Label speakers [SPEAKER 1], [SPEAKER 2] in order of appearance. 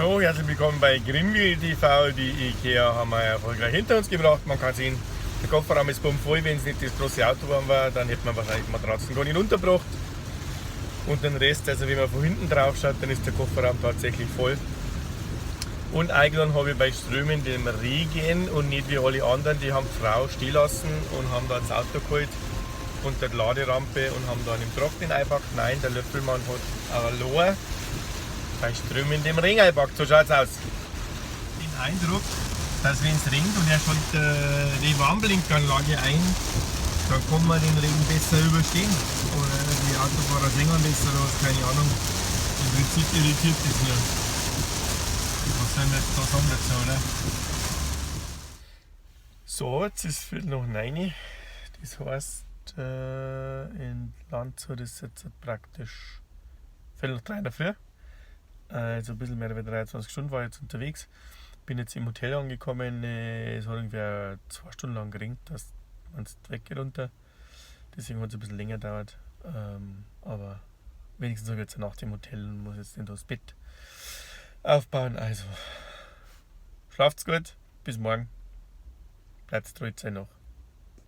[SPEAKER 1] So, herzlich willkommen bei Grimwil TV. Die IKEA haben wir erfolgreich hinter uns gebracht. Man kann sehen, der Kofferraum ist bummvoll. Wenn es nicht das große Auto geworden war, dann hätte man wahrscheinlich die Matratzen gar nicht untergebracht. Und den Rest, also wenn man von hinten drauf schaut, dann ist der Kofferraum tatsächlich voll. Und eingeladen habe ich bei strömendem Regen und nicht wie alle anderen, die haben die Frau stehen lassen und haben da das Auto geholt unter die Laderampe und haben dann im Trockenen eingepackt. Nein, der Löffelmann hat allein bei strömendem Regen eingepackt. So schaut's aus. Den Eindruck, dass wenn es regnet und er schaltet die Warnblinkanlage ein, dann kann man den Regen besser überstehen. Oder die Autofahrer sehen besser oder was, keine Ahnung. Im Prinzip irritiert das nur. Was sollen wir jetzt da sagen dazu, oder? So, jetzt ist 9:15. Das heißt, in Landshut ist jetzt praktisch 3:15 in der Früh. Also ein bisschen mehr als 23 Stunden war ich jetzt unterwegs. Bin jetzt im Hotel angekommen. Es hat ungefähr 2 Stunden lang geregnet, dass man es weggeht runter. Deswegen hat es ein bisschen länger gedauert. Aber wenigstens habe ich jetzt eine Nacht im Hotel und muss jetzt nicht das Bett aufbauen. Also, schlaft's gut. Bis morgen. Bleibt treu noch.